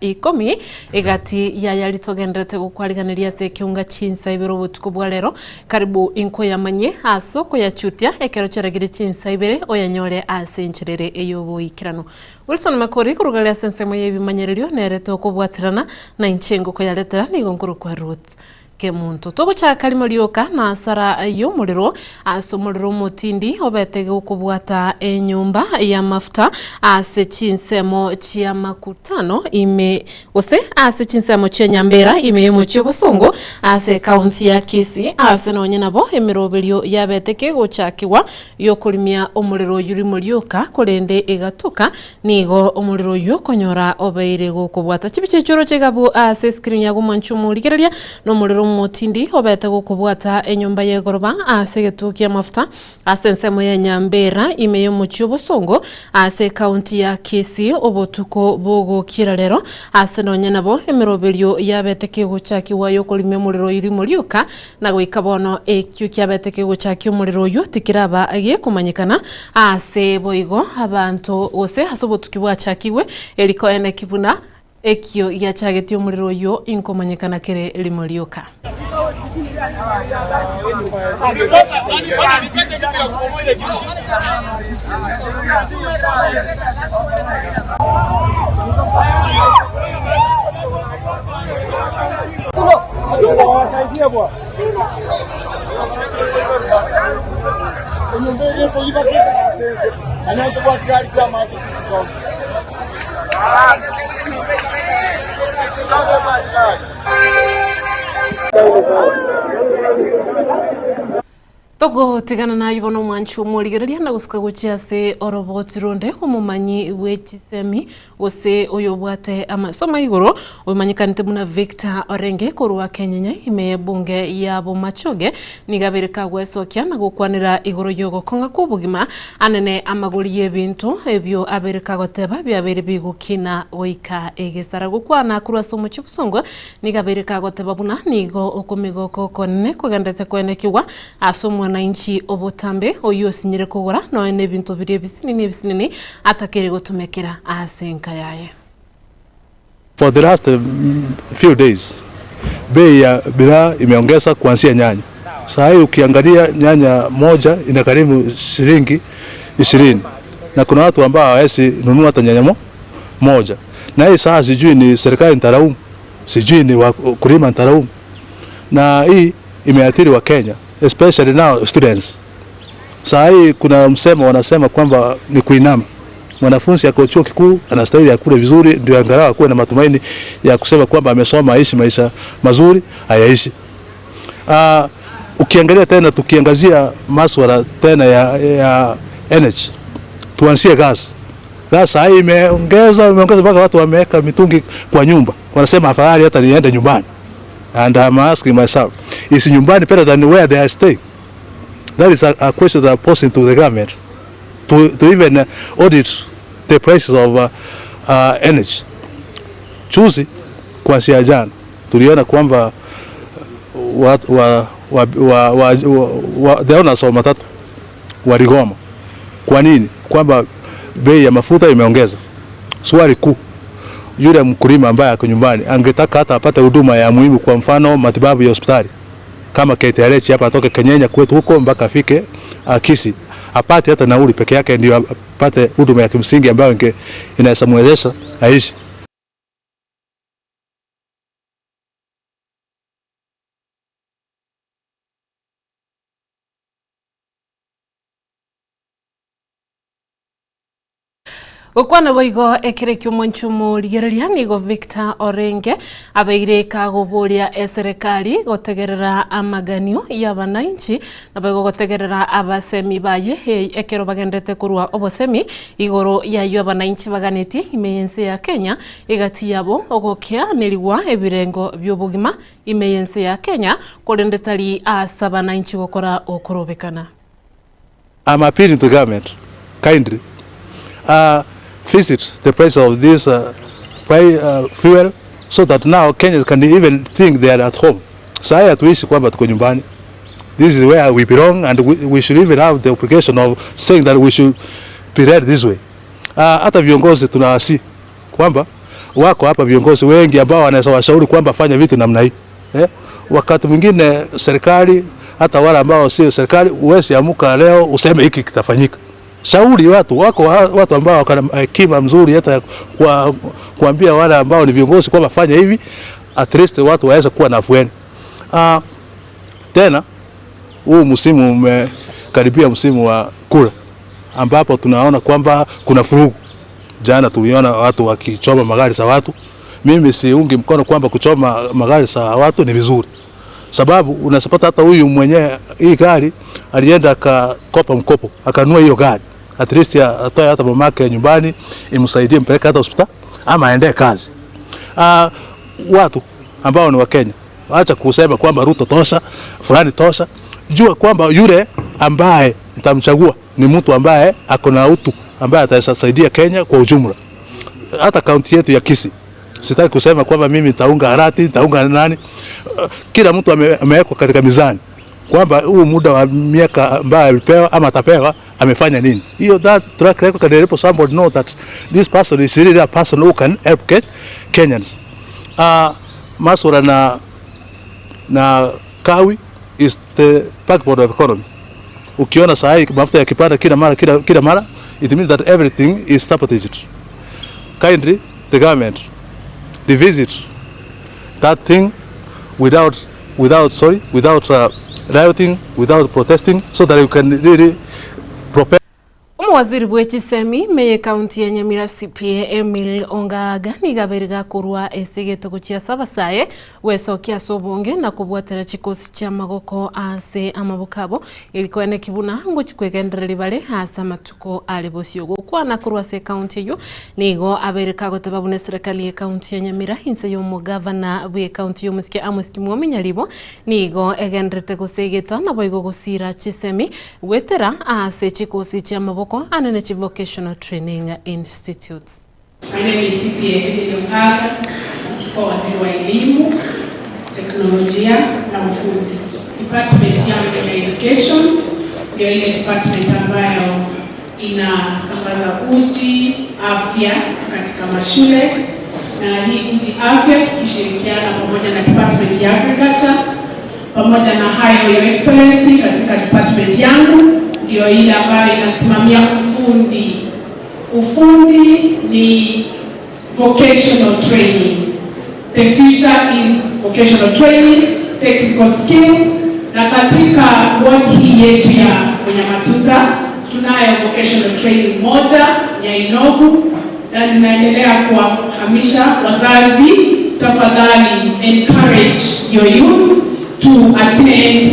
Ikomi, egati y'ayari togendererete gokwariganeria ase ekeunga chinsa ibere obotuko bwa rero, karibu inkoyamanyie ase okoyachutia ekero chiaragire chinsa ibere oyanyore ase enchera ere ey'oboikeranu. Wilson Makori koruga ase ensemo y'ebimanyererio nere tokobwaterana na inche ngokoyaretera nigo nkorokwa Ruth. Kemonto. Togochaka rimo rioka na asara y'omorero ase omorero omotindi obete gokobwata enyomba y'amafuta ase chinsemo chi'amakutano ime gose ase chinsemo chia Nyambera ime y'omochie obosongo ase ekaunti ya Kisii ase nonye nabo emeroberio yabete kegochakigwa y'okorimia omorero oyio rimo rioka korende egatoka Nigo omorero oyio okonyora obeire gokobwata chibicha echio oroche igabu ase escreen yago mwanche omorigereria, na omorero omotindi obete gokobwata enyomba y'egoroba ase egetuo ki'amafuta ase ensemo ya Nyambera ime y'omochie obosongo ase ecounty ya Kisii obotuko bogokira rero ase nonya nabo emeroberio yabete kegochakigwa yokorimia omorero oyio rimo rioka Na goika bono ekio kiabete kegochakia omorero oyio tikiraba gekomanyekana, aase boigo abanto gose ase obotuki bwachakigwe, erikoeneki buna ekio giachagetie omorero oyio inkomanyekana kere rimo rioka. Togotigana naye bono omwanchi omorigereria na gosuka gochia ase oroboti ronde omomanyi bwe chisemi gose oyobwate amasomo aigoro oyomanyekanete buna Victor Orenge korwa Kenyenya ime y'ebunge ya Bomachoge nigo abeire kagwesokia na gokwanera igoro y'ogokong'a kw'obogima anene amagori y'ebinto ebio abeire kagoteba biabeire bigokina goika egesara gokwana korwa ase omochie Bosongo Nigo abeire kagoteba buna nigo okomiga oko okonene kogenderete koenekigwa ase omwananchi obotambe oyio osinyire kogora nonya nebinto biria ebisinini ebisinini atakeire gotumekera ase enka yaye. For the last few days bei ya bidhaa imeongeza kuanzia nyanya. Saa hii ukiangalia nyanya moja inagharimu shilingi ishirini na kuna watu ambao hawawezi nunua hata nyanya moja. Na hii saa sijui ni serikali nitalaumu, sijui ni wakulima nitalaumu. Na hii imeathiri Wakenya especially now students. Saa hii kuna msemo wanasema kwamba ni kuinama. Mwanafunzi ako chuo kikuu anastahili akule vizuri ndio angalau akuwe na matumaini ya kusema kwamba amesoma aishi maisha mazuri ayaishi. Uh, ukiangalia tena tukiangazia maswala tena ya, ya energy tuanzie gas. Gas saa hii imeongeza imeongeza mpaka watu wameweka mitungi kwa nyumba, wanasema afadhali hata niende nyumbani. And I'm asking myself, is nyumbani better than where they are staying? That is a, a question that I'm posing to the government to, to even uh, audit the prices of uh, uh, energy. Juzi kuanzia jana tuliona kwamba wa, wa, wa, wa, wa, wa, the owners wa matatu waligoma. Kwa nini? Kwamba bei ya mafuta imeongeza. Swali kuu, yule mkulima ambaye ako nyumbani angetaka hata apate huduma ya muhimu, kwa mfano matibabu ya hospitali kama KTRH hapa, atoke Kenyenya kwetu huko mpaka afike uh, Kisii apate hata nauli peke yake, ndio apate huduma ya kimsingi ambayo inaweza mwezesha aishi. Gokwana boigo ekero ekio omonche omorigereria nigo Victor Orenge abeire kagoboria eserekari gotegerera amaganio y'abanainchi naboigo gotegerera abasemi baye ekero bagenderete korwa obosemi igoro y'ayio abanainchi baganetie ime y'ense ya Kenya egati yabo ogokeanerigwa ebirengo bi'obogima ime y'ense ya Kenya korende tari ase abanainchi gokora okorobekana. I'm appealing to government kindly uh, visit the price of this uh, price, uh, fuel so that now Kenyans can even think they are at home. Saa hatuishi kwamba tuko nyumbani. This is where we belong and we, we should even have the obligation of saying that we should be led this way. Uh, hata viongozi tunawasi kwamba Wako hapa viongozi wengi ambao wanaweza washauri kwamba fanya vitu namna hii eh? Wakati mwingine serikali hata wale ambao sio serikali, huwezi amuka leo useme hiki kitafanyika. Shauri watu wako, watu ambao wako na hekima mzuri hata kwa kuambia wale ambao ni viongozi kwamba fanya hivi, at least watu waweze kuwa na afueni. Tena huu msimu umekaribia, msimu wa kura, ambapo tunaona kwamba kuna furugu. Jana tuliona watu wakichoma magari za watu. Mimi siungi mkono kwamba kuchoma magari za watu ni vizuri, sababu unasapata hata huyu mwenye hii gari alienda akakopa mkopo akanunua hiyo gari, at least atoe hata mamake nyumbani imsaidie mpeleke hata hospitali ama aendee kazi. Watu ambao ni Wakenya, acha kusema kwamba Ruto tosha, fulani tosha. Jua kwamba yule ambaye nitamchagua ni mtu ambaye ako na utu, ambaye atasaidia Kenya kwa ujumla. Hata kaunti yetu ya Kisii, sitaki kusema kwamba mimi nitaunga Arati, nitaunga nani. Kila mtu amewekwa katika mizani kwamba huu muda wa miaka ambayo alipewa ama atapewa amefanya nini. Hiyo that track record can help somebody know that this person is really a person who can help Kenyans. Maswala na kawi is the backbone of economy. Ukiona saa hii mafuta yakipanda kila mara kila mara, it means that everything is sabotaged. Kindly the government revisit that thing without rioting, without protesting, so that you can really prepare. Omowaziri bwe chisemi meye county ya Nyamira CPA Emil Ongaga niga gakorwa ase egetogo chia Sabasaye gwesokia ase obonge na kobwatera chikosi chia magoko ase amaboko abo erikoene kibuna ngochikwegendereri bare ase amatuko are bosio gokwana korwa ase county eyo nigo abere kagoteba buna eserikali ya county ya Nyamira inse ya omogavana bwe county ya omosike Amos Kimwomi Nyaribo nigo egenderete gosegeta nabo igo gosira chisemi gwetera ase chikosi chia amaboko anene chi vocational training institutes. My name is CPA Emily Ongaga, kwa waziri wa elimu, teknolojia na ufundi. Department yangu ya education ndio ile department ambayo inasambaza uji afya katika mashule, na hii uji afya tukishirikiana pamoja na department ya agriculture. Pamoja na hayo, Your Excellency, katika department yangu ndio ile ambayo inasimamia ufundi. Ufundi ni vocational training. The future is vocational training, technical skills, na katika ward hii yetu ya Wenyamatuta tunayo vocational training moja Nyainogu, na ninaendelea kuwahamisha wazazi, tafadhali encourage your youth to attend,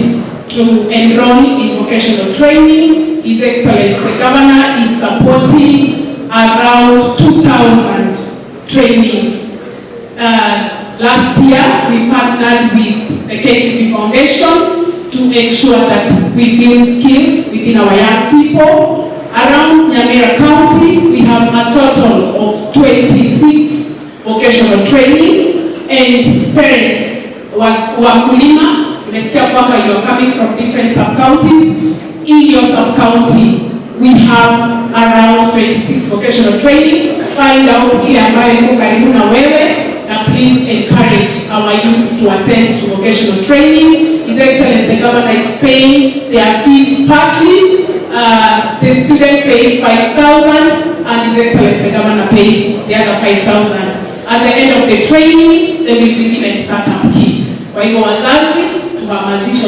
to enroll in vocational training. His Excellency the Governor is supporting around 2,000 trainees. Last year, we partnered with the KCB Foundation to ensure that we build skills within our young people. Around Nyamira County, we have a total of 26 vocational training, and parents, wakulima, nimesikia kwamba you are coming from different sub-counties. In your sub-county, we have around 26 vocational training. Find out ile ambayo iko karibu na wewe, na please encourage our youths to attend to vocational training. His Excellency the Governor is paying their fees partly. The student pays 5,000 and His Excellency the Governor pays the other 5,000. At the end of the training, they will be given startup kits. Kwa hivyo wazazi, tuhamasishe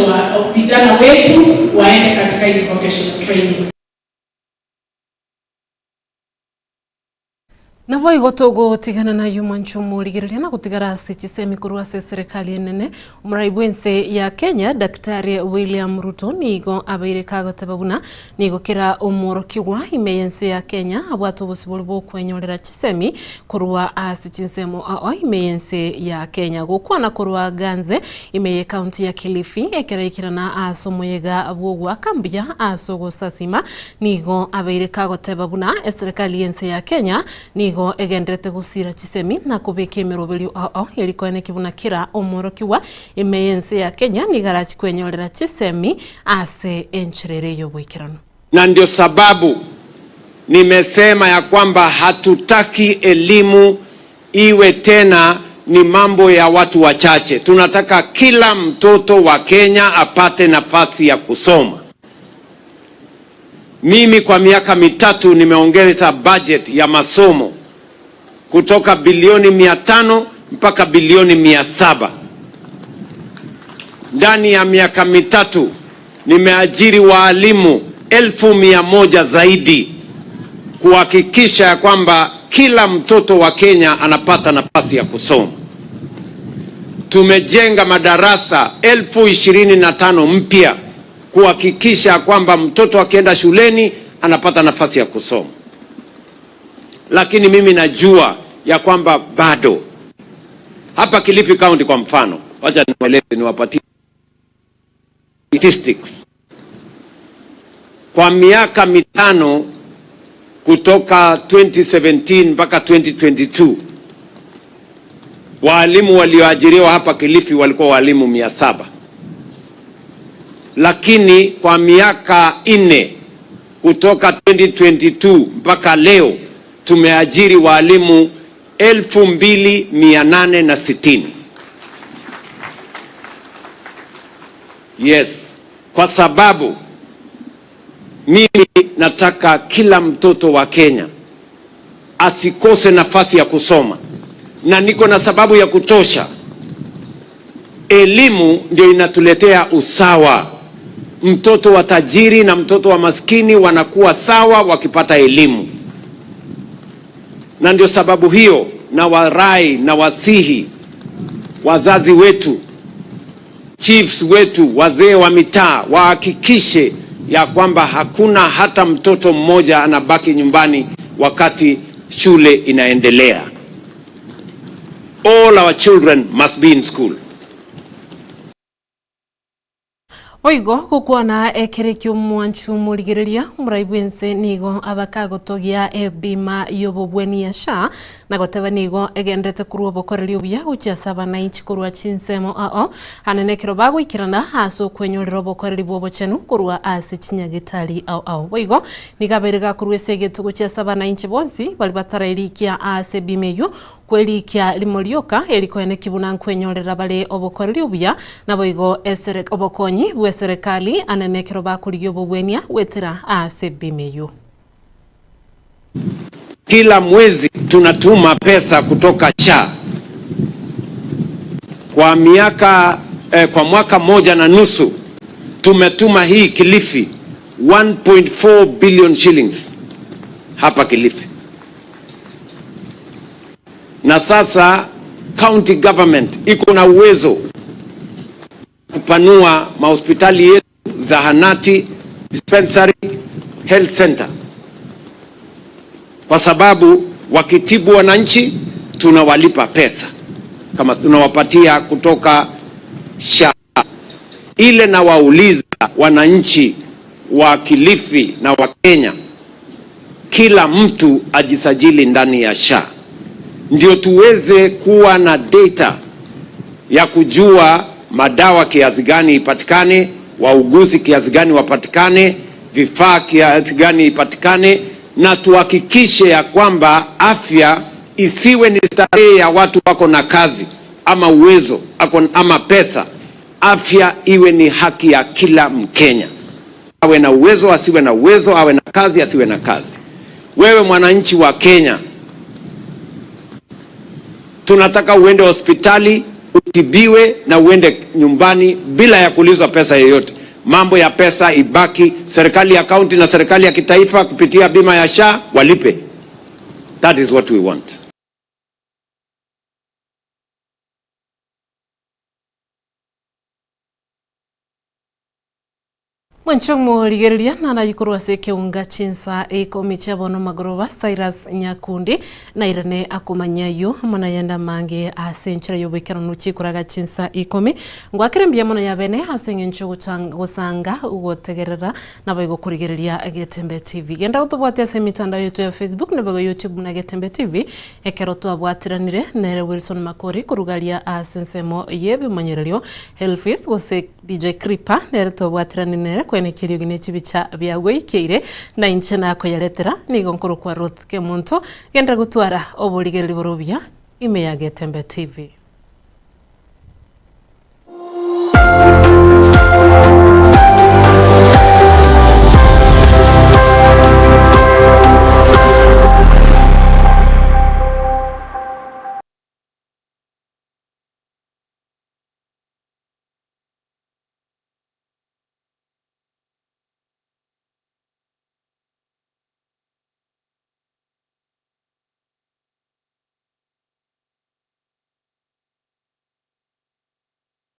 vijana wetu waende katika hizi vocational training. Nabo igo togotigana na yuma nchumurigereria na gutigara ase chisemi korwa ase serikali enene. Omorai bwense ya Kenya Daktari William Ruto nigo abeire kagoteba buna nigo kera omworokigwa ime yense ya Kenya abwate obosibori bwokwenyorera chisemi korwa ase chinsemo ao ime yense ya Kenya gokwana korwa Ganze ime ye county ya Kilifi ekereikirana ase omoyega bwogwaka mbuya ase ogosasima nigo abeire kagoteba buna eserikali yense ya Kenya nigo egenderete gusira chisemi na kubika emiroberio ao erikoene kibuna kira omworokiwa ime yense ya Kenya nigarachi kwenyorera chisemi ase encherere y'obwikirano. Na ndio sababu nimesema ya kwamba hatutaki elimu iwe tena ni mambo ya watu wachache. Tunataka kila mtoto wa Kenya apate nafasi ya kusoma. Mimi kwa miaka mitatu nimeongeza budget ya masomo kutoka bilioni 500 mpaka bilioni 700. Ndani ya miaka mitatu nimeajiri waalimu 100,000 zaidi kuhakikisha ya kwamba kila mtoto wa Kenya anapata nafasi ya kusoma. Tumejenga madarasa 25,000 mpya kuhakikisha kwamba mtoto akienda shuleni anapata nafasi ya kusoma. Lakini mimi najua ya kwamba bado hapa Kilifi County kwa mfano, wacha niwaeleze, niwapatie statistics. Kwa miaka mitano kutoka 2017 mpaka 2022 walimu walioajiriwa hapa Kilifi walikuwa walimu 700, lakini kwa miaka 4 kutoka 2022 mpaka leo tumeajiri walimu 2860. Yes, kwa sababu mimi nataka kila mtoto wa Kenya asikose nafasi ya kusoma, na niko na sababu ya kutosha. Elimu ndio inatuletea usawa. Mtoto wa tajiri na mtoto wa maskini wanakuwa sawa wakipata elimu, na ndio sababu hiyo na warai na wasihi wazazi wetu, chiefs wetu, wazee wa mitaa wahakikishe ya kwamba hakuna hata mtoto mmoja anabaki nyumbani wakati shule inaendelea. All our children must be in school. Boigo gokwana ekere ki'omwanchu morigereria, omorai bw'ense nigo abakagotogia ebima y'obobweni ya SHA na goteba nigo egenderete korwa obokoreri obuya gochia ase abanainchi korwa chinsemo ao anene ekero bagoikerana ase okwenyorera obokoreri bw'obochenu korwa ase chinyagitari ao ao. Boigo nigo abeire gakorwa ase egeto gochia ase abanainchi bonsi baria batarairikia ase ebima eyio kwerikia rimo rioka erikoeneki buna nkwenyorera bare obokoreri obuya naboigo esere obokonyi bw'eserekari anene ekero bakorigia obobwenia goetera ase ebima eyio. Kila mwezi tunatuma pesa kutoka SHA kwa miaka kwa mwaka moja na nusu tumetuma hii Kilifi 1.4 billion shillings hapa Kilifi, na sasa county government iko na uwezo kupanua mahospitali yetu, zahanati, dispensary, health center, kwa sababu wakitibu wananchi tunawalipa pesa kama tunawapatia kutoka SHA ile. Na wauliza wananchi wa Kilifi na wa Kenya, kila mtu ajisajili ndani ya SHA ndio tuweze kuwa na data ya kujua madawa kiasi gani ipatikane, wauguzi kiasi gani wapatikane, vifaa kiasi gani ipatikane, na tuhakikishe ya kwamba afya isiwe ni starehe ya watu wako na kazi ama uwezo ama pesa. Afya iwe ni haki ya kila Mkenya, awe na uwezo asiwe na uwezo, awe na kazi asiwe na kazi. Wewe mwananchi wa Kenya, tunataka uende hospitali utibiwe na uende nyumbani bila ya kuulizwa pesa yoyote. Mambo ya pesa ibaki serikali ya kaunti na serikali ya kitaifa kupitia bima ya SHA walipe. That is what we want. Mwancho morigereria narayi korwa ase ekeunga chinsa ikomi chia bono magoroba Cyrus Nyakundi nairane akomanya ayio amo nayende amange ase enchera y'oboikeranu chikoraga chinsa ikomi ngwakere mbuya mono yabene ase eng'encho gosanga gotegerera naboigo korigereria Getembe TV. Genda gotobwatia ase emitandao yaito ya Facebook naboigo YouTube buna Getembe TV ekero twabwatiranire nere Wilson Makori korugaria ase ensemo y'ebimanyererio Elvis gose DJ Creeper nere twabwatiranire nere kwenekia eriogi ne chibicha biagweikeire na inche nakoyaretera nigo nkorokwa Ruth Kemunto genda gotwara oborigereria bore obuya. Ime ya Getembe TV.